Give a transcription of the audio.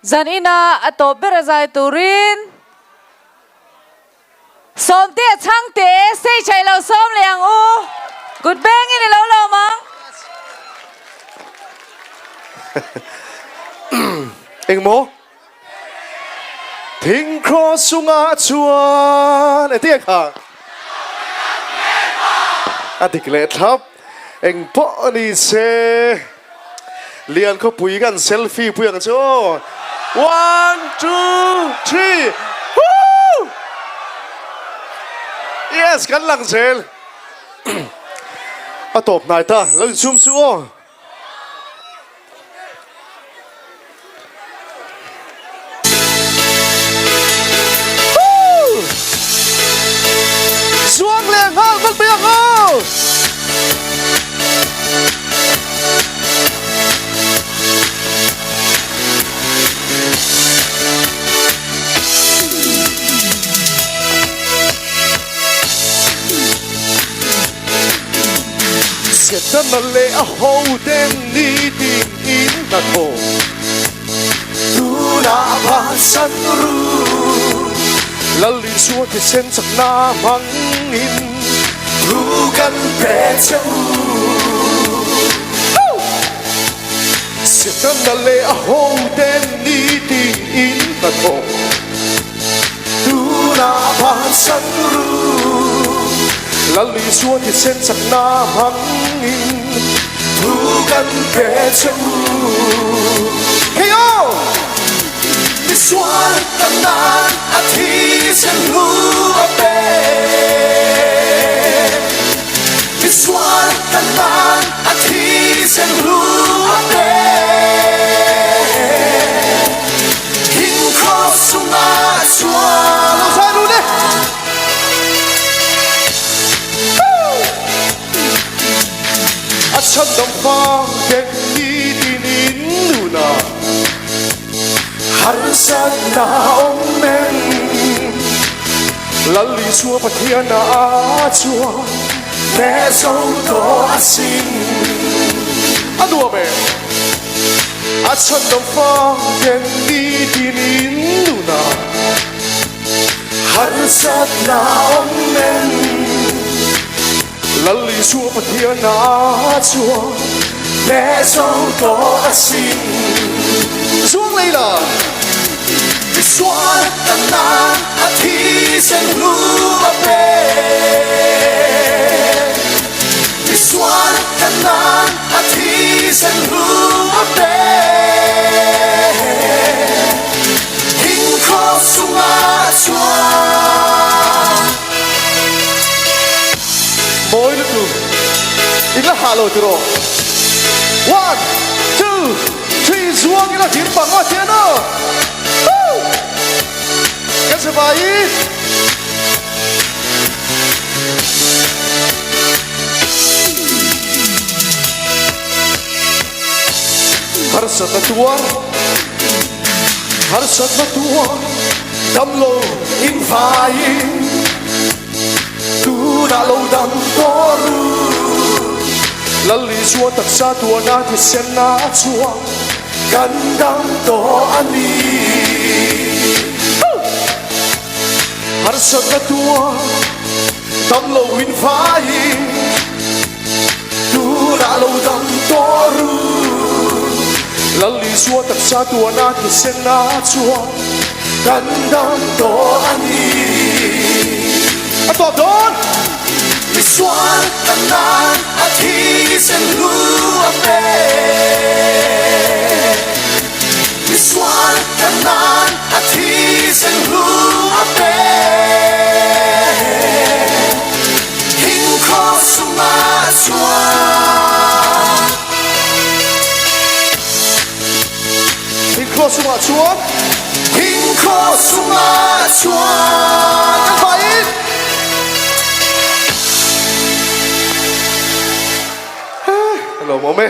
Zan ina a tawp ber a zai turin Sawmtea Chhangte stage ah i lo sawm leh ang u. Kut bengin i lo lawm ang. Engmaw? Thing cross chungah chuan engtin nge kha? A dik leh thlap. Eng pawh a ni se. Lian khawpui kan selfie pui ang che aw. One, two, three. Woo! Yes, kan lang zel. A tawp hnai ta, lo insum suh aw. Chuang leh nghal vek mai ang aw! Setana leh a hoten nitin in hnathawh tunah bansan ru. Lal Isua thisen chakna hmangin thu kan pe che u. Setana leh a hoten nitin in hnathawh tunah bansan ru. Lal Isua thisen chakna hmangin thu kan pe che u. Hei aw! Misual kan nan a thisen hlu a pe. Misual kan nan a thisen hlu a pe. Thing cross chungah chuan. Lo zai lut e! A chhandam fang ten nitin in nuna harsatna awm em? Lal Isua Pathian a chuan hneh zo tawh asin. A nuam em? A chhandam fang ten nitin in nuna Harsatna awm em? Lal Isua Pathian a chuan hneh zo tawh asin. Zuang lei la. Misual kan nan a thisen hlu a pe. Misual kan nan a thisen hlu a pe. Thingkhaw chungah chuan. Mawi lutuk in la hah lo tiraw. One, two, three zuang ila thir pang a thian a. Woo! Kan sipai. Harsatna tuar, harsatna tuar, damlo in vaiin tunah lo dam tawh ru. Lal Isua taksa tuarna thisenna chuan kan dam tawh a ni. Harsatna tuar, damlo in vaiin. Tunah lo dam tawh ru. Lal Isua taksa tuana thisen a chuan kan dam tawh a ni. A tawp dawn! Misual kan nan a thisen hlu a pe. Misual kan nan a thisen hlu a pe. Thingkhaw sungah chuan. Thingkhaw sungah chuan. Thingkhaw sungah chuan. Kan faiin. Hello mawm e.